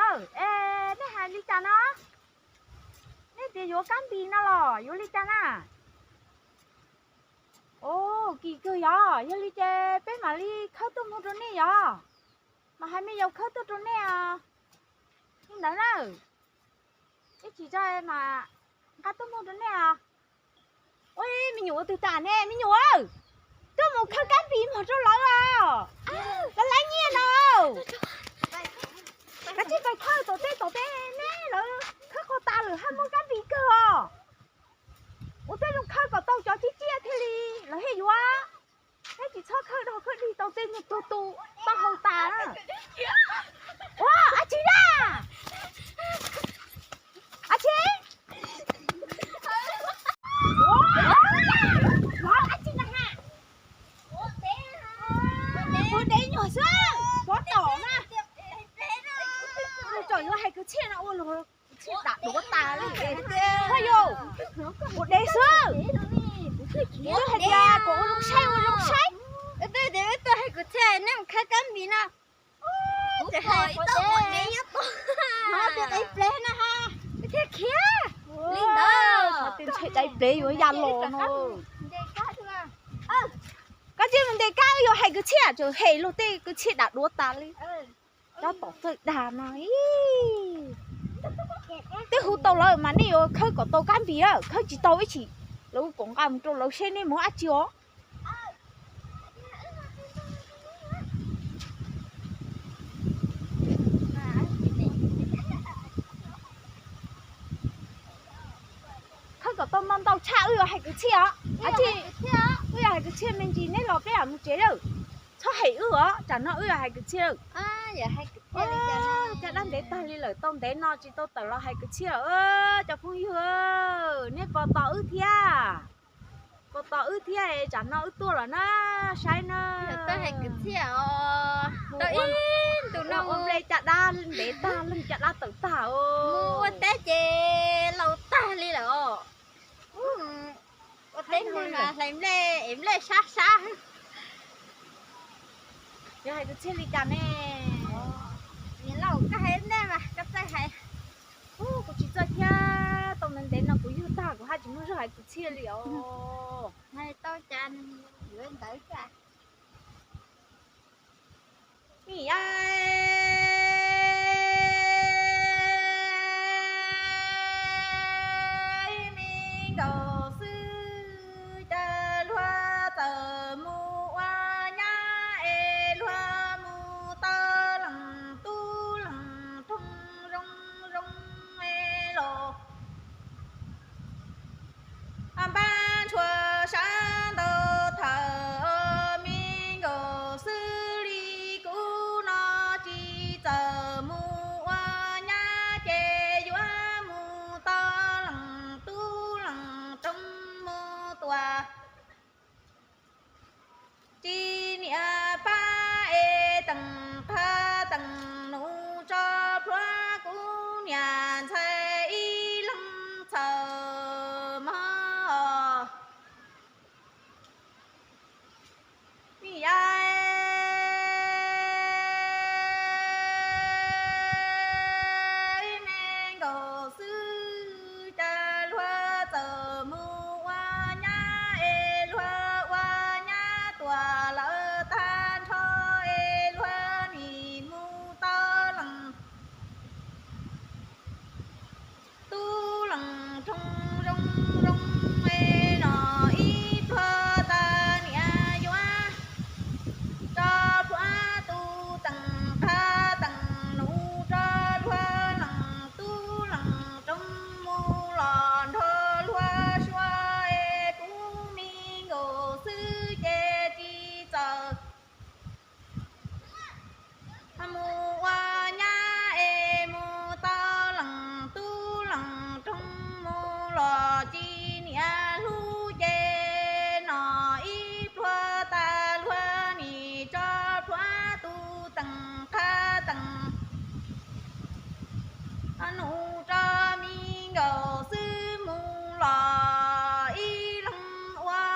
Es nej hais li cas no? Nej tias yuav kab npis no los yuav li cas na? Os, kim kawg yog, yog li ces peb mam li khawb tuaj muag rau nej yog. Mas hais me yaus khawb tuaj rau nej os. Li ntawd na, ib chim tso mas nqa tuaj muag rau nej os. Ua me nyuam ua twg tas ne me nyuam, tuaj mus khawb kab npis muag rau lawv os. Lawv laib nyiaj no. Kav tsij pais khawb tom tej tom tej ne, lawv khawb qhov tas lawm haj muaj kab npis kawg os. Ua tej zoo khawb kom tau cov ciaj ciaj thiaj li lawv thiaj yuav. Neb tsis txhob khawb dog khawb dig tau tej niag tuag tu taub hau tas. Ua, ab tsi na, ab tsi, ab tsi na ha. Ua dev nyuag xwb, pov tom na. Tsom yuav hais kwv txhiaj no ua luag kwv txhiaj dam duav tas li. Ho yus, ua dev xwb. Twb hais tias kom ua zoo saib ua zoo saib. Twb tias wb tuaj hais kwv txhiaj nej mus khawb kab npis no. Ces hais dev nyob tom, no tias dev plev no ha. Thiaj khiav li ntawd, ntshe dev plev yuav ya los no. Koj cia mus ntes kab, wb yuav hais kwv txhiaj, tseem hem luag tej kwv txhiaj dam duav tas li. Cov tom txawj dag no. Twb hu tau lawm mas nej yuav khawb kom tau kab npis, khawb tsis tau ib chim lawv kom nqa mus rau lawv seb nej muab dab tsi os. Khawb kom tau ntau ntau tshaj wb yuav hais kwv txhiaj os. Ab tsi, wb yuav hais kwv txhiaj me ntsis neb los peb mam mus tsev lawm. Txhob hem wb os, tsam no wb yuav hais kwv txhiaj lawm. Caj dab ntev tag li lawm, tau ntev no tsis tau tawm los hais kwv txhiaj lawm cov phooj ywg. Nej pom tos wb thiab, pom tos wb thiab, tsam no wb tuaj los na, saib na. Ua nplej caj dab ntev tag, leej caj dab tawm tag os. Mus ua teb ces laus tag li lawm os. Ua teb mus hlais nplej es nplej sab sab. Yuav hais kwv txhiaj li cas ne? Niam laus, koj hais nej mas koj txawj hais. Kuv tsis txawj thiab, tau ntev ntev no kuv yug tag kuv haj tsis muaj zog hais kwv txhiaj li os. Hais tau cas yuav ntawd. Ib me nkaus xwb cas luag txawm mus ua nyab es luag mus tau leej tub leej roog zoo zoo es los npaj ntshuav sab ntau thawm me nkaus xwb li kuv no tsis txawm mus ua nyab ces yuav mus tau leej tub leej roog mus tua tsis niam pab es teem qha teem nus tso plhuav kuv niam ntxhais ib leeg txawm mog. Ib me nkaus xwb cas luag txawm mus ua nyab es luag ua nyab tuam lawv tag nrho es luag nim mus tau leej tub leej roog zoo zoo es no ib pluag tas niam yuav tso plhuav tus teem qha teem nus tso luag leej tub leej roog mus los nrog luag suav es kuv me nkaus xwb ces tsis txawm mus ua nyab es mus tau leej tub leej roog mus los tsis niam hlub ces no ib pluag tas luag nim tso plhuav tus teem qha teem nus tso me nkaus xwb mus los ib leeg ua.